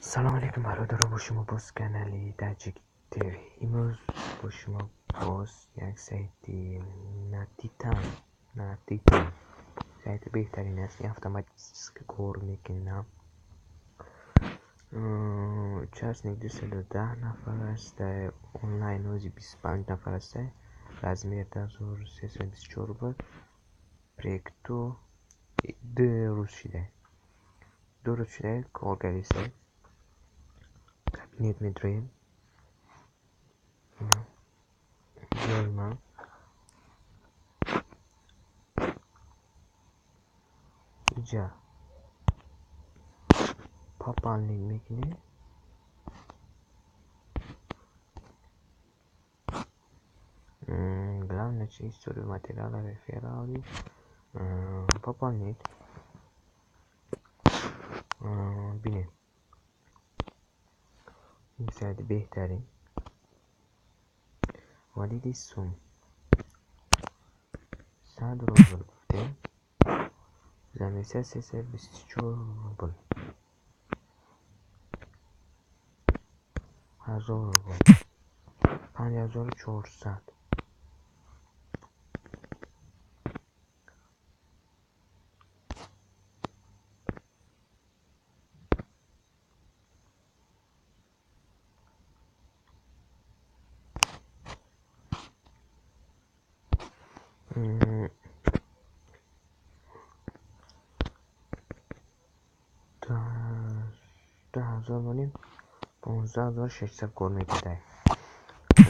Салом алейкум, бародарон, бо шумо боз канали Таҷик ТВ. Имрӯз бо шумо боз як сайти на Титан, на Титан. Сайти беҳтарин аст, ин автоматически кор мекунад. Участник 210 нафар аст, онлайн ҳози 25 нафар аст, размер 2324 рубл, проекту 2 рӯз шуда. 2 рӯз шуда кор кардиста. Кабинет медроем. Ҷойма. Иҷа пополнить мекунем. Главное, чи историю материала, рефералы, пополнить. Бинед. Ин сайти беҳтарин. Валиди сум. 100 рубл гуфтем. За месяц 324 рубл. 1000 рубл. 5400. 10,000 монем, 15,600 кор мекардай.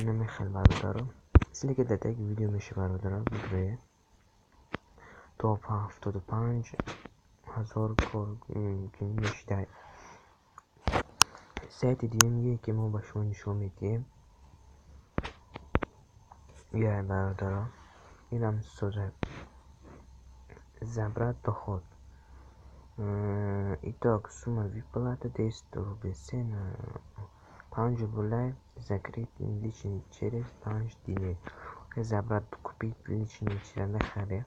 Намехел, бародаро. Мисли ки дар таги видео меша, бародаро, бидроя. То 75,000 кор мешидай. Сайти дуюмие ки мо ба шумо нишон медиҳем. Я, бародаро, инам соза. Забрать доход. Итог, сумма выплаты 10 рублей. Цена 5 рублей. Закрыть личный через 5 дней. Забрать, купить личный через мехаре.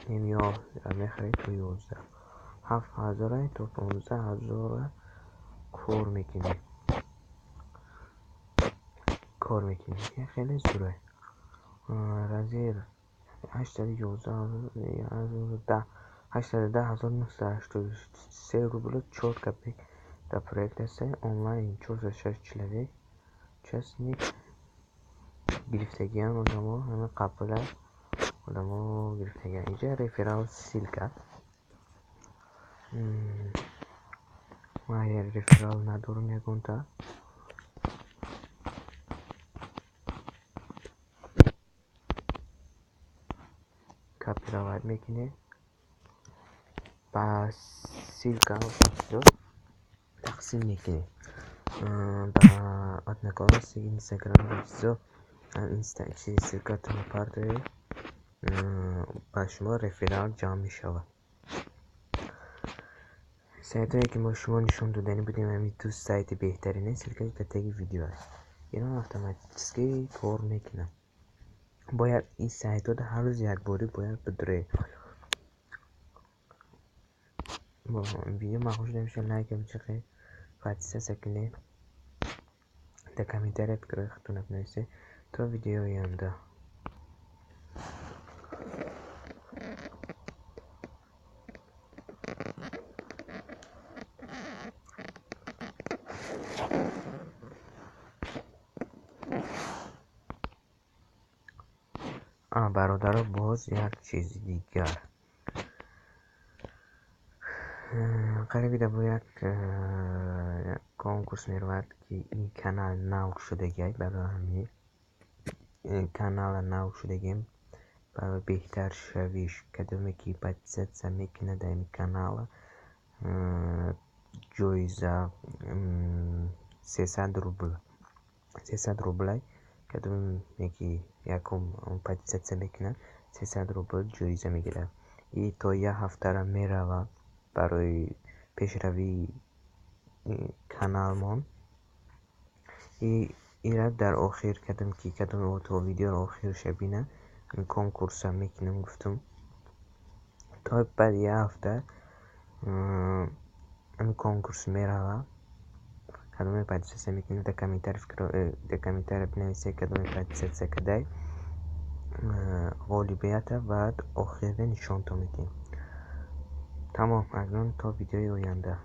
Ё мехаре то 11. 7,000 то 15,000 кор мекунӣ. Кор мекунӣ. Хеле зуре. Размер 811 810 983 рубля 4 копеек дар проект аст. Онлайн 406 человек. Участник гирифтагиан одамо, ҳама қабла одамо гирифтагиан. Инҷа реферал ссылка. Ман реферал надорам ягонта. Копировать мекунем. Ба ссылка тақсим мекунем. Ба Одноклассники, Инстаграм, чизо инста чизи ссылкатонро партоед, ба шумо реферал ҷамъ мешавад. Сайтҳое ки мо шумо нишон додани будем, ҳамин ду сайти беҳтарин, ссылкаш дар таги видео аст. Инҳо автоматически кор мекунанд. Бояд ин сайтҳо ҳар рӯз якборӣ бояд бидроед. Видео маъқул шуда мешавад, лайк бичиқед, подписаться кунед, дар комментария фикрҳои худтонро бинависед. То видеои оянда. Бародаро, боз як чизи дигар. Қариби бо як конкурс меравад, ки ин канал нав шудагиай. Барои ҳамин канала нав шудагием, барои беҳтар шавиш, кадоме ки подписаться мекунад дар ин канала, ҷоиза 300 рубл, 300 рублай. Кадоме ки якум подписаться мекунад, 300 рубл ҷоиза мегирад. И то як ҳафтара меравад барои пешравии каналмон. Ира дар охир кардам, ки кадом то видеоро охирша бинад, конкурса мекунам гуфтум. То баъди як ҳафта ҳамин конкурс меравад. Кадоме подписаться мекунед, дар комментарий дар комментария бинависед, кадоме подписаться кардай, ғолибията баъд охирда нишонтон медиҳем. Тамом, акнун то видеои оянда.